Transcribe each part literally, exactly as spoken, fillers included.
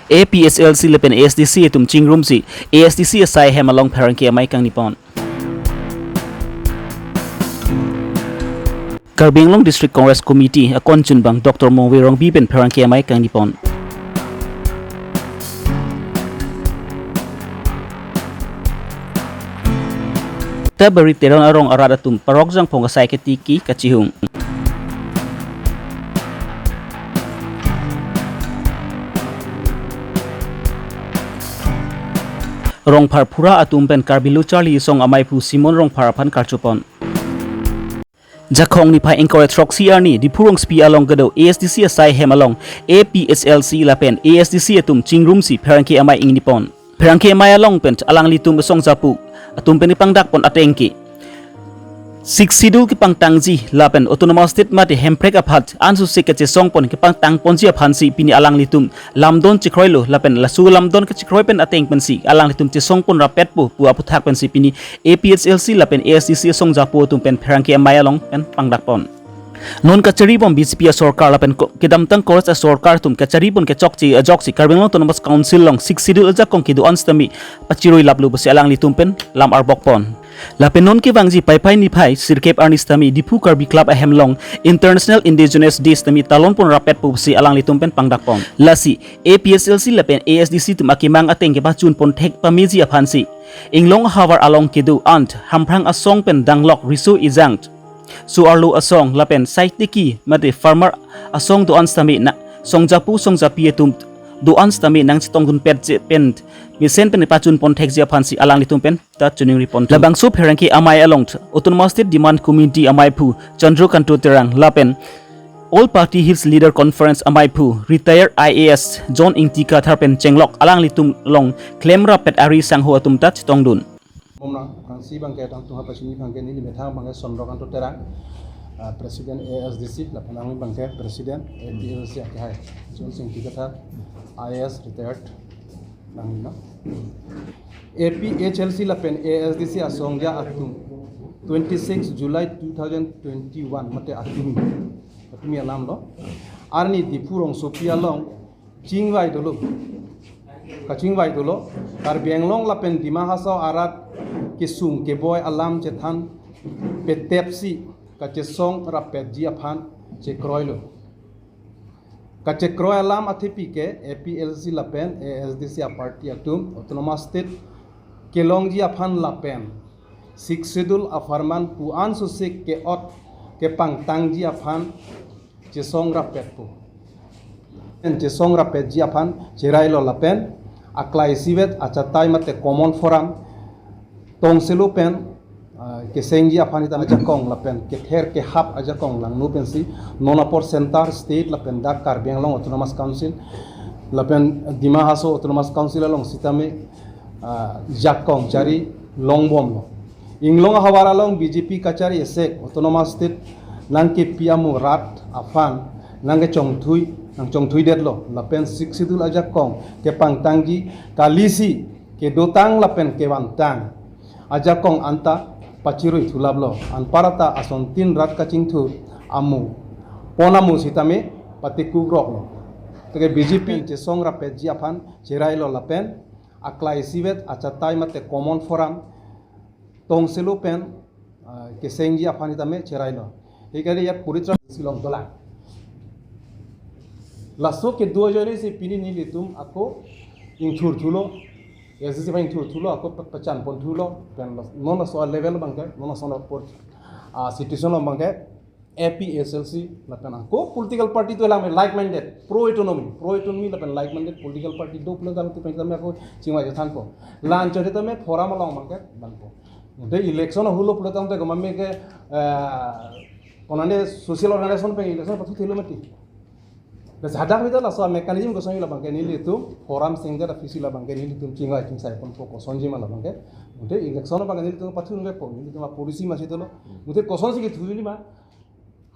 A P H L C lapen A S D C atum chingrumsi A S D C asai ahem along pherangke amei kangni pon. Karbi Anglong District Congress Committee akon chunbang Doctor Mongve Rongpi pen pherangke amei kangni pon. Tabari Teron arong arat atum parok jangphong asai ketiki kachihung. Rongphar phura atum pen Karbi Lo Charli Asong amaiphu Simon Rongphar aphan karchopon. Jakhong niphai ingkoi ra throksi arni Diphu Rongsopi along kedo A S D C asai ahem along A P H L C lapen A S D C atum chingrumsi pherangke amei ingni pon. Pherangke amei along pen alanglitum asong japu atum pen pangdak pon ateng ke Sixth Schedule kepangtangji lapen Autonomous State mate Hemprek aphan ansose kachesong pon kepangtang ponji aphansi pini alanglitum lamdon chekroilo lapen laso lamdon kachekroi pen ateng pensi alanglitum chesong pon rapetpo pu aputhak pensi pini A P H L C lapen A S D C asong japu atum pen pherangke amei along pen pangdak pon. Non kachari bom B J P asorkar lapen ko-, kedamtang Congress asorkar atum kachari pon kechokche ajoksi Karbi Anglong Autonomous Council along Sixth Schedule ajakong kedo-an sitame pachirui laplo pusi alanglitum pen lam arbok pon. Lapen non kevangji Paipai niphai sirkep arni sitame Diphu Karbi Club ahem along International Indigenous Day sitame talon pon rapetpo pusi alanglitum pen pangdak pon. Lasi A P H L C lapen A S D C atum akemang ateng kepachun pon thek pameji aphansi Inglong ahavar along kedo-an Hamprang Asong pen Danglok Riso Ejang, Su Arlo Asong lapen Saiteki mate Farmer Asong do-an sitame na song japu song japi atum do-an sitame nangchetongdun petji pen mesen pen pachun pon thekji aphansi alanglitum pen ta choningri pon. Labangso pherangke amei along Autonomous State Demand Committee amaiphu Chandra Kanto Terang lapen All Party Hills Leader Conference amaiphu retired I A S John Ingti Kathar pen chenglok alanglitum along klem rapet ari sangho atum ta chetongdun. Momna, angsi abangke tangtung hapachini abangke neli methang abangke Chandra Kanto Terang, ah, President A S D C, lapen angli abangke President A P H L C akehai, John Ingti Kathar, I A S retired, nang no. A P H L C lapen A S D C asong ja atum, twenty-six July two thousand twenty-one, mate atum, atum alam lo. Arni Diphu Rongsopi along, chingvai dolo. Kachingvai dolo. Karbi Anglong lapen Dima Hasao arat kesung keboi alam chethan petepsi kachesong rapetji aphan chekroilo. Kachekroi alam athepi ke A P H L C lapen A S D C aparty atum Autonomous State kelongji aphan lapen Sixth Schedule apharman pu ansose ke-ot kepangtangji aphan chesong rapetpo. Pen chesong rapetji aphan cherailo lapen aklai isivet achatai mate common forum tongselo pen, ah, kesengji aphan sitame ajakong lapen kether kehap ajakong langno pensi non apor Centre, State lapen dak Karbi Anglong Autonomous Council lapen Dima Hasao Autonomous Council along sitame, ah, jakong chari longbomlo. Inglong ahavar along B J P kachari esek Autonomous State nangkepi amu rat aphan nangkechongthui, nangchongthuidetlo. Lapen Sixth Schedule ajakong kepangtangji kalisi kedotang lapen kevantang ajakong anta pachirui thulaplo. Anparta asontin rat kachingthur amu pon amu sitame patikukroklo. Teke B J P chesong rapetji aphan cherailo lapen aklai isivet achatai mate common forum tongselo pen, ah, kesengji aphan sitame cherailo. Hikari yat puritran silong dolang. Laso kedo ajoine si pini nelitum ako ingthurthulo, A S D C aphan ingthurthulo, ako pe-, pachan ponthulo, pen las-, non laso level abangke, non laso apor, ah, situation lo abangke, A P H L C lapen ako political party do lang like minded, pro autonomy, pro autonomy lapen like minded political party do pulo dam tu pen tame ako chingvai thanpo. La-anchot tame forum along abangke bangpo. De election ahut lo pulo tangte ko mame ke, eh, konane social organization pen election pathuthelo mati. Bes hadak bida laso mechanism kosonsi labangke nelitum forum sengdet aphi si labangke nelitum chingvai chingsai ponpo kosonsi ma labangke. De election abangke nelitum pathunvepo, nelitum apolicy masi dolo. De kosonsi kethunji ma.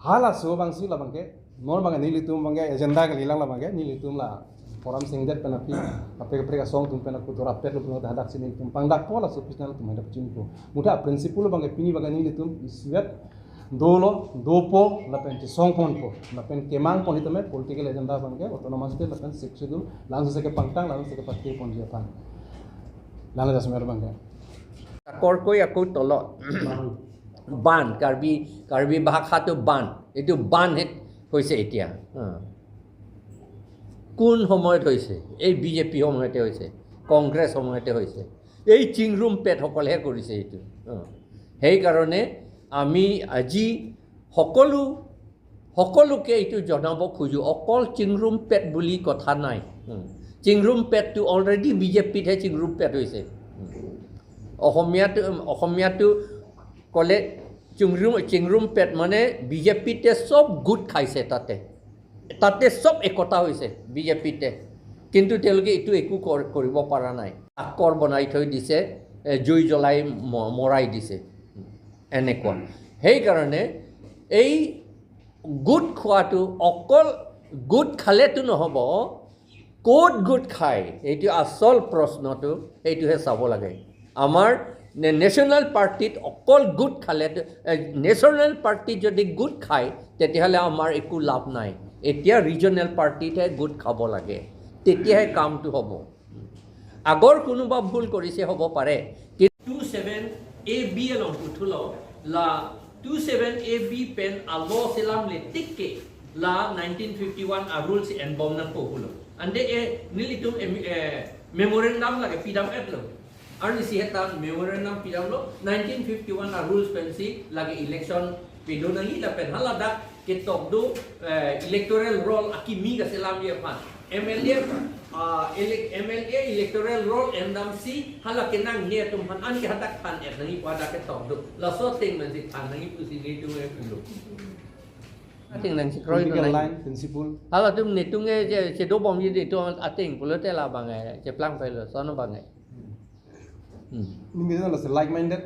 Halaso abangsi labangke, non abangke nelitum abangke agenda kalilang labangke, nelitum la forum sengdet pen aphi, kaprek kaprek asong atum pen ako thora pet lo puno hadak si nelitum pangdakpo laso pisna atum hadak chinpo. Mutha principle abangke pini abangke nelitum isivet, dolo, dopo, lapen chesongponpo, lapen kemangpon itame political agenda abangke autonomous state lapen Sixth Schedule, langsung seke pangtang, langsung seke patirponji aphan. Langli jasemer abangke. Korkoi aku tolo. বান, কাৰ্বি, কাৰ্বি ভাষাটো বান। এইটো বান হে-, হৈছে এতিয়া। হা। কোন সময়ত হৈছে? এই বিজেপি সময়তে হৈছে, কংগ্ৰেছ সময়তে হৈছে। এই চিংৰুম পেটসকলেহে কৰিছে এইটো। হা। সেইকাৰণে আমি আজি সকলো, সকলোকে এইটো জনাব খোজো, অকল চিংৰুম পেট বুলি কথা নাই। হা। চিংৰুম পেটটো already বিজেপিতহে চিংৰুম পেট হৈছে। হা। অসমীয়াটো, অসমীয়াটো ক'লে চিংৰুম, চিংৰুম পেট মানে বিজেপিতে চব গোট খাইছে তাতে। তাতে চব একতা হৈছে বিজেপিতে। কিন্তু তেওঁলোকে এইটো একো কৰ-, কৰিব পৰা নাই। আকৰ বনাই থৈ দিছে, এ, জুই জ্বলাই ম-, মৰাই দিছে। এনেকুৱা। সেইকাৰণে এই গোট খোৱাটো অকল গোট খালেতো নহ'ব, ক'ত গোট খায়, এইটো আচল প্ৰশ্নটো, সেইটোহে চাব লাগে। আমাৰ নে-, নেশ্যনেল পাৰ্টিত অকল গোট খালে, এ, নেশ্যনেল পাৰ্টিত যদি গোট খায়, তেতিয়াহ'লে আমাৰ একো লাভ নাই। এতিয়া ৰিজনেল পাৰ্টিতহে গোট খাব লাগে, তেতিয়াহে কামটো হ'ব। আগৰ কোনোবা ভুল কৰিছে হ'ব পাৰে, কিন্তু two seven A B along uthulo, la two seven A B pen alo selamle tik ke la nineteen fifty one a rules enbom nangpo pulo. Ante e nelitum em-, e, memorandum lake pidam-etlo. Arnisi heta memorandum pidamlo, nineteen fifty one a rules pensi lake election pedo nangji lapen haladak ketok do, eh, electoral roll akimi kaselamji aphan. M L A, ah, elec-, M L A electoral roll endamsi hala kenangne atum aphan anke hadak than-et nangji pu hadak ketok do. Laso ateng pensi than nangji pusi nelitum e pulo. Ateng nangsi kroi do Political nang. Line, principle. Halatum netum e che, chedobomji netum ateng pulote labang e, cheplang pelo, sono bang e. Hmm. Nimi jana lasi like-minded,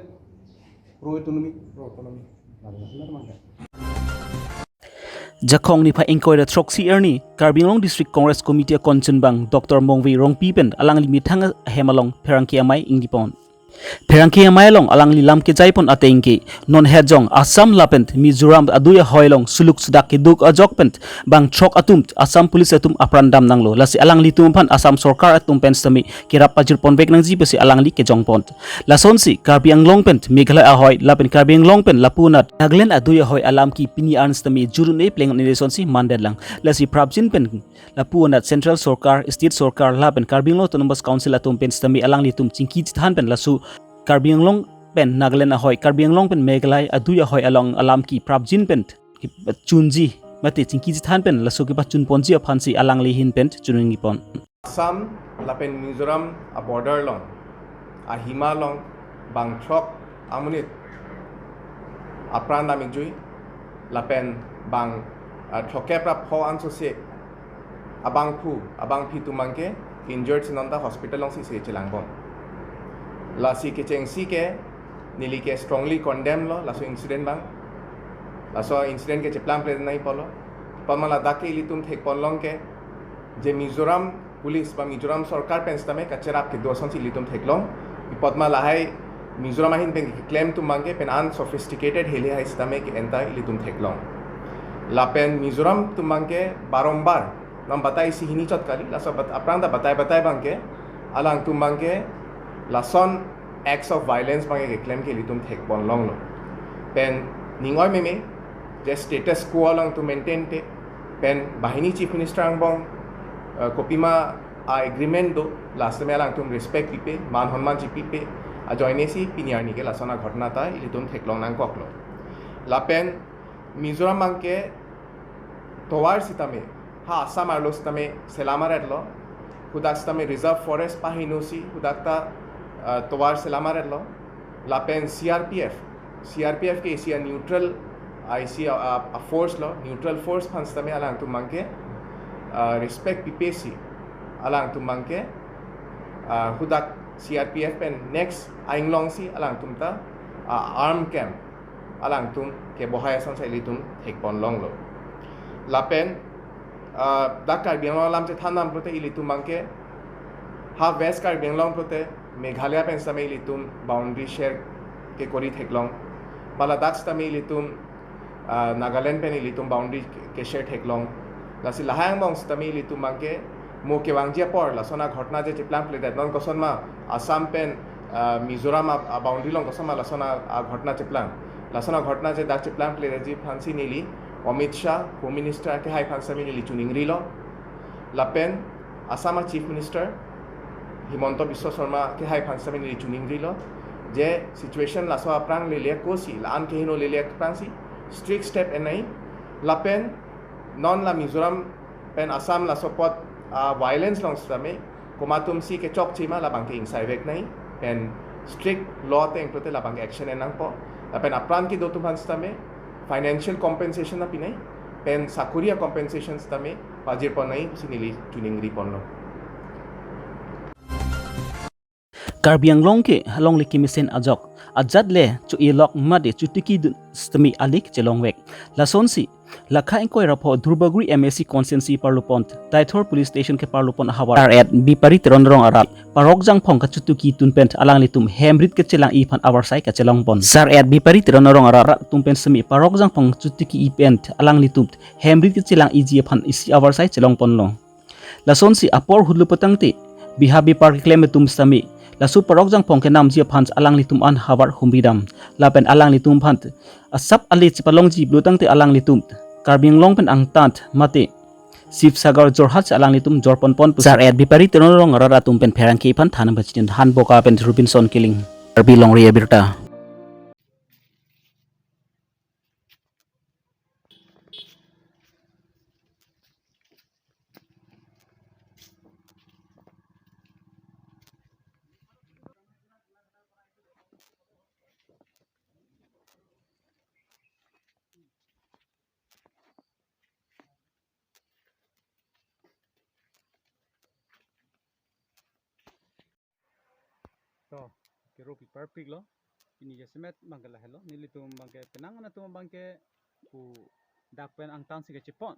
pro-autonomy, pro-autonomy. Lalu, lalu, lalu, lalu. Jakhong niphai ingkoi ra throksi arni, Karbi Anglong District Congress Committee a-convenor abang Doctor Mongve Rongpi pen alangli methang ahem along pherangke amei ingdipon. Pherangke amei along alangli lam kejaipon ateng ke, non hejong Assam lapen Mizoram adui ahoi along suluk sudak keduk ajok pen bangthrok atum Assam Police atum apran dam nanglo. Lasi alanglitum aphan Assam sorkar atum pen sitame kerap pajirponvek nangji pusi alangli kejongpon. Lasonsi Karbi Anglong pen Meghalaya ahoi lapen Karbi Anglong pen lapu anat Nagaland adui ahoi alam ke pini an sitame jurune pleng neli sonsi mandetlang. Lasi prapjin pen lapu anat Central Sorkar, State Sorkar lapen Karbi Anglong Autonomous Council atum pen sitame alanglitum chingki chethan pen laso Karbi Anglong pen Nagaland ahoi, Karbi Anglong pen Meghalaya adui ahoi along alam ke prapjin pen kepachunji mate chingki chethan pen laso kepachunponji aphansi alangli ahin pen chuningpon. Assam lapen Mizoram a-border along, ahima along bangthrok amonit apran dam-ikjui lapen bang, ah, throkkep ra pho ansose abangphu, abangphi atum abangke injured si nonta hospital alongsi se chelangbom. Lasi kechengsi ke neli ke strongly condemn lo laso incident abang. Laso incident ke cheplang plednai polo. Pamala dak ke ilitum thekponlong ke je Mizoram Police ba Mizoram Sorkar pen sitame kacherap kedo asonsi ilitum theklong. Ipot ma lahai Mizoram ahin pen keklem atum abangke pen unsophisticated heli hai sitame ke-en ta ilitum theklong. Lapen Mizoram atum abangke barombar nang batai isi hini chot kali, laso bat-, aphrang ta batai batai abangke, alangtum abangke lason acts of violence abangke keklem ke ilitum thekponlonglo. Pen ning oi meme, je status quo alangtum maintain te, pen banghini Chief Minister angbong, eh, kopima a-agreement do, last time alangtum respect pipe, man honman chipipe, ajoine si pini arni ke lason aghotona ta ilitum theklong nangkoklo. Lapen Mizoram abangke tovar sitame, ha Assam arlo sitame selam aretlo, hudak sitame reserve forest pahinosi, hudak ta, ah, tovar selam aretlo, lapen C R P F, C R P F ke isi a-neutral, ah, isi a, a, a-force lo, neutral force aphan sitame alangtum abangke, ah, respect pipesi, alangtum abangke, ah, hudak C R P F pen next a-inglong si alangtum ta, ah, arm camp alangtum kebohai asonsi ilitum thekponlonglo. Lapen, ah, dak Karbi Anglong alam chethan dam pulote ilitum abangke ha West Karbi Anglong pulote Meghalaya pen sitame ilitum boundary share kekori theklong. Pala dak sitame ilitum ah, Nagaland pen ilitum boundary ke-, ke-share theklong. Lasi lahai angbong sitame ilitum abangke mo kevangji apor lason aghotona je cheplangpledet, non kosonma Assam pen, ah, Mizoram a, a-boundary along kosonma lason a, aghotona cheplang. Lason aghotona je dak cheplangpledetji aphansi neli Amit Shah, Home Minister akehai aphan sitame neli chiningrilo. Lapen Assam a Chief Minister Himanta Biswa Sarma akehai aphan sitame neli chiningrilo, je situation laso aphrang lele akosi, la-an kehingno lele aphrangsi strict step en nangji. Lapen non la Mizoram pen Assam laso apot, ah, violence along sitame komatumsi kechokchema labangke ingsaivek nangji, pen strict law ateng pulote labangke action en nangpo. Lapen apran kedo atum aphan sitame financial compensation ta pi nangji, pen sakori a-compensation sitame pajirpon nangji pusi neli chiningriponlo. Karbi Anglong ke alongle kemesen ajok, ajat le cho-e lok mate chotiki dun sitame ale kechelongvek. Lasonsi, lakha ingkoi ra pho Duarbagori M A C constituency parlopon, Deithor Police Station keparlopon ahavar Sar-et Bipari Teron Rong arat, Parok Jangphong kachotiki tun pen alanglitum hemrit kechelang-i aphan avarsai kachelongpon. Sar-et Bipari Teron Rong arat atum pen sitame Parok Jangphong chotiki-i pen alanglitum hemrit kechelang-iji aphan isi avarsai chelongponlo. Lasonsi apor hutlo putangte, biha bipar keklem atum sitame, laso Parok Jangphong kenamji aphan alanglitum an havar humridam. Lapen alanglitum aphan asap ale chepalongji pulotangte alanglitum Karbi Anglong pen angtan mate Sivasagar Jorhat si alanglitum jorponpon pusi Sar-et Bipari Teron Rong arat atum pen pherangke aphan than pachini. Hanboka pen Robinson Killing, Karbi Longri Abirta. To, kero pi parpiklo. Pini jasemet abangke lahelo. Nelitum abangke penang an atum abangke pu dak pen angtansi kachepon.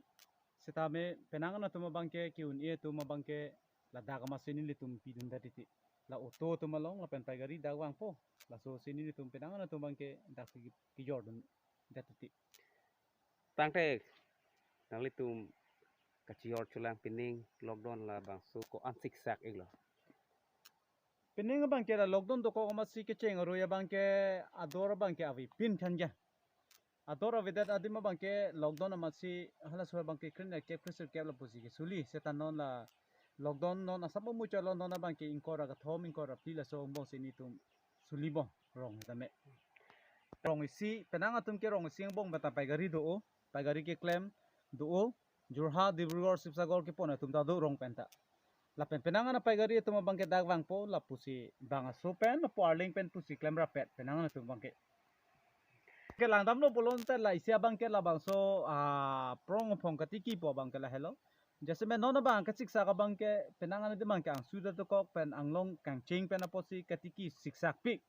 Sitame penang an atum abangke ke-un-e atum abangke ladak amatsi nelitum pidundet titi. La auto atum along lapen paigari dak vangpo. Lasosi nelitum penang an atum abangke dak ke-, kejordundet titi. Tangte nanglitum kachejor chelang pining lockdown labangso ko-an siksak-iklo? Pining abangke la lockdown dokok amatsi kecheng aroi abangke ador abangke avepin thanji. Ador avedet adim abangke lockdown amatsi halaso abangke krin kep krisir kep lapusi kesuli. Seta non la lockdown non asap amuchot lo, non abangke ingkoi ra kethom ingkoi ra phli laso angbongsi nelitum sulibom rong tame. Rong isi, penang atum ke rong isi angbong pen ta paigari do-o, paigari keklem do-o, Jorhat, Dibrugarh, Sivasagar kepon atum ta do rong pen ta. Lapen penang an apaigari atum abangke dak vangpo, lapusi bang aso pen, lapu arleng pen pusi klem rapet, penang an atum abangke. Ke langdamlo pulote la isi abangke labangso, ah, Prong Aphong katikipo abangke lahelo. Jasemet non abang kasiksak abangke penang an adim abangke angsuda dokok pen anglong kangcheng pen apotsi katiki siksakpik.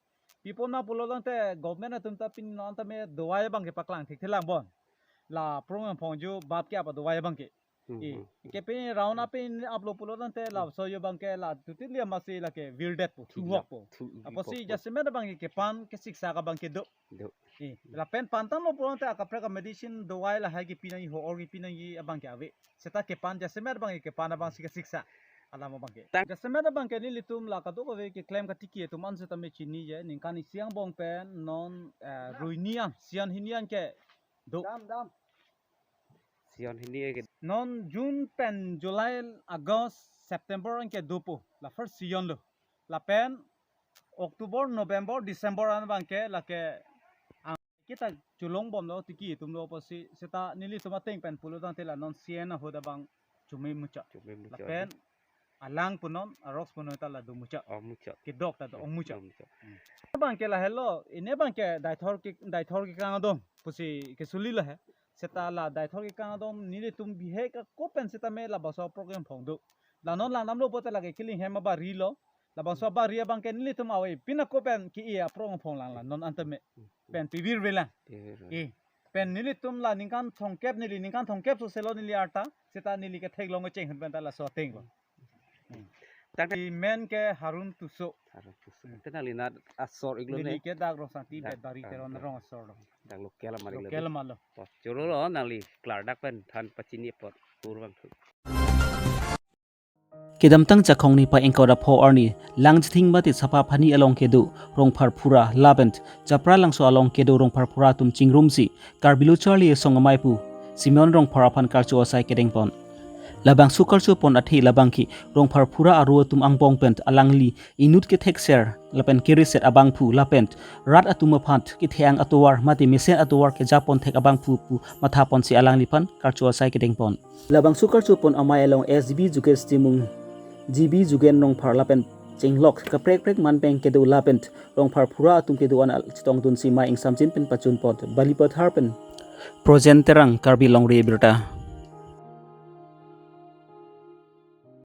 Pi apot ma pulotangte government atum ta pini non tame dawai abangke paklang thekthelang bon. La Prong Aphong jo bap ke apa dawai abangke. Hmm, eh, hmm. Ke pini round up in uplo pulotangte la so jo abangke la tutili amatsi lake virdetpo, thilap, thuhokpo. Thu-, apotsi hokpo. Jasemet abangke kepan kesiksak abangke do. Do. Eh, lapen pantanglo pulotangte akaprek a-medicine dawai lahai kepi nangji, ho-or kepi nangji abangke ave. Seta kepan jasemet abangke kepan abangsi kasiksak alam abangke. Tang- Jasemet abangke nelitum la kadokave keklem katiki atum an setame chiniji, ningkan isi angbong pen non, eh, ruini an, sian hini an ke do. Dam, dam. Sian hini ke. Non June pen July, August, September an ke dopo. La first sian lo. Lapen October, November, December an abangke lake ang kita cholongbomlo tiki atumlo apotsi seta nelitum ateng pen pulotangte la non sian ahut abang chome muchot. Chome muchot. Lapen alang punon, aroks punon ta la do muchot. Oh, muchot. Kedok ta do, oh, muchot. Oh, muchot. Hmm. Abangke lahelo, pini abangke Deithor ke, Deithor kekang adom pusi kesuli lahe. Seta la Deithor kekang adom nelitum bihek ako pen setame labangso Prong Aphong do. La non langdamlo pulote lake Killing hem abari lo. Labangso abari abangke nelitum avepin ako pen ke-e a-Prong Aphong lang la non an tame. Pen pivir velang. Pivir velang. Eh. Pen nelitum la ningkan thomkep neli, ningkan thomkep soselo neli arta, seta neli ketheklong kecheng ahut pen ta laso atenglo. Hmm. Tang- I men ke Harun Tisso. Harun Tisso. Hmm. Te nangli nat asor-iklo ne? Neli ke dak Rongsanti, dak Betbari Teron Rong asor lo. Tang local amari local lo. Malo. To choro lo nangli klardak pen than pachini apot kurvang thu. Kedamtang Jakhong niphai ingkoi ra pho arni Langchithing mate Sapaphani along kedo Rongphar Phura lapen Japralangso along kedo Rongphar Phura atum chingrumsi Karbi Lo Charli Asong amei pu Simeon Rongphar aphan karcho asai kedengpon. Labangso karchopon athe labangke Rongphar Phura aro atum angbong pen alangli inut kethekser lapen kereset abangphu lapen rat atum aphan ketheang atovar mate mesen atovar kejapon thek abangphu pu mathaponsi alangliphan karcho asai kedengpon. Labangso karchopon amei along S D B Jugen Timung, G B Jugen Rongphar lapen chenglok kaprek prek manpeng kedo lapen Rongphar Phura atum kedo an al chetongdunsi mei ingsamjin pen pachunpon. Balipathar pen Projen Terang, Karbi Longri Abirta.